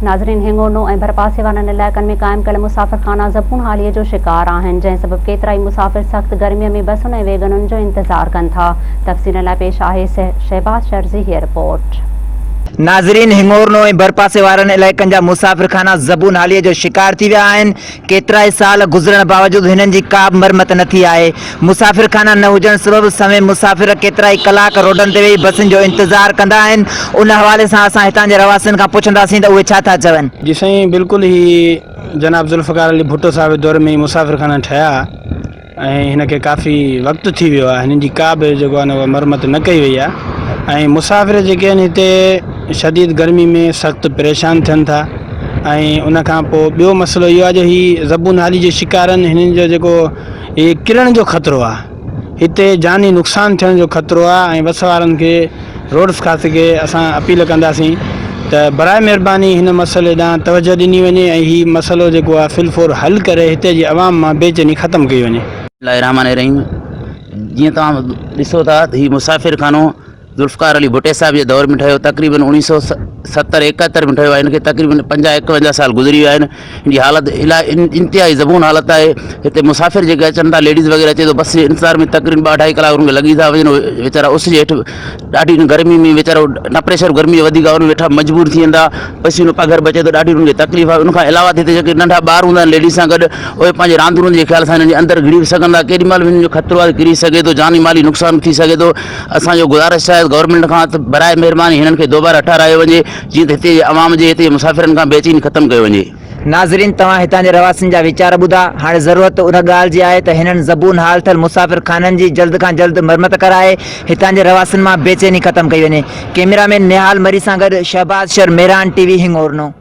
ناظرين هنڱورنو ۽ ڀرپاسي وارن علائقن ۾ قائم ڪيل مسافر خانا زبون حالي جو شڪار آهن جنهن سبب ڪيترائي مسافر سخت گرمي ۾ بسن ۽ ويگنن جو انتظار ڪن ٿا تفصيلن لاء پيش آهي شهباز شر جي هيء رپورٽ. ناظرين هنڱورنو ۽ ڀرپاسي وارن علائقن جا مسافر خانا زبون حالي جو شڪار ٿي ويا آهن ڪيترائي سال گذرڻ باوجود هنن جي ڪا به مرمت نه ٿي آهي. مسافر خانا نه هجڻ سبب سوين مسافر ڪيترائي ڪلاڪ روڊن تي ويهي بسن جو انتظار ڪندا آهن. ان حوالي سان اسان هتان جي رهواسين کان پڇنداسين ته اهي ڇا ٿا چون. جي سائين بلڪل هي جناب ذوالفقار علي ڀٽو صاحب جي دور ۾ هي مسافر خانا ٺهيا ۽ هن کي ڪافي وقت ٿي ويو آهي هنن جي ڪا به جيڪو آهي نه مرمت نه ڪئي وئي آهي ۽ مسافر جيڪي آهن هتي شديد گرمي ۾ سخت پريشان ٿين ٿا ۽ ان کان پوء ٻيو مسئلو اهو آهي جو هي زبون حالي جو شڪار آهن هنن جو جيڪو هي ڪرڻ جو خطرو آهي هتي جاني نقصان ٿيڻ جو خطرو آهي ۽ وس وارن کي روڊس کاتي کي اسان اپيل ڪنداسين ته برائي مهرباني هن مسئلي ڏانهن توجه ڏني وڃي ۽ هي مسئلو جيڪو آهي في الفور حل ڪري هتي جي عوام مان بيچيني ختم ڪئي وڃي. بسم الله الرحمٰن الرحيم جيئن توهان ڏسو ٿا ته هي مسافر خانو ذوالفقار علي ڀٽي صاحب جي دور ۾ ٺهيو تقريبن اوڻيهه سو ستر ايڪهتر ۾ ٺهيو آهي هن کي تقريبن پنجاهه ايڪونجاهه سال گذري ويا آهن هن جي حالت الاهي انتهائي زبون حالت آهي هتي مسافر جيڪي اچن ٿا ليڊيز وغيره اچي ٿو بس جي انتظار ۾ تقريبن ٻه اڍائي ڪلاڪ انهن کي لڳي ٿا وڃن ويچارا اس جي هيٺ ڏاڍي گرمي ۾ ويچارو ٽمپريچر گرمي جو وڌيڪ آهي ان ۾ ويٺا مجبور ٿي ويندا پسينو پگهر بچي ٿو ڏاڍي انهن کي تڪليف آهي ان کان علاوه هتي جيڪي ننڍا ٻار هوندا آهن ليڊيز سان گڏ اهي پنهنجي راند روند جي خيال سان هنن جي اندر گهڙي به سگهن ٿا ڪيڏي مهل به هنن جو خطرو آهي ڪري سگهي ٿو جاني مالي نقصان به ٿي سگهي ٿو اسان جو گذارش آهي گورنمينٽ کان ته برائي مهرباني هنن کي دوباره ٺهرايو وڃي جيئن ته هتي جي عوام جي هتي جي مسافرن کان بيچيني ختم ڪيو وڃي. ناظرين توهان هتان جي رهواسين جا ويچار ٻڌا، هاڻي ضرورت ان ڳالهه جي آهي ته هنن زبون حال ٿيل مسافر خانن جي جلد کان جلد مرمت ڪرائي هتان جي رهواسين مان بيچيني ختم ڪئي وڃي. ڪئميرا مين نهال مري سان گڏ شهباز شر مهراڻ ٽي وي هنڱورنو.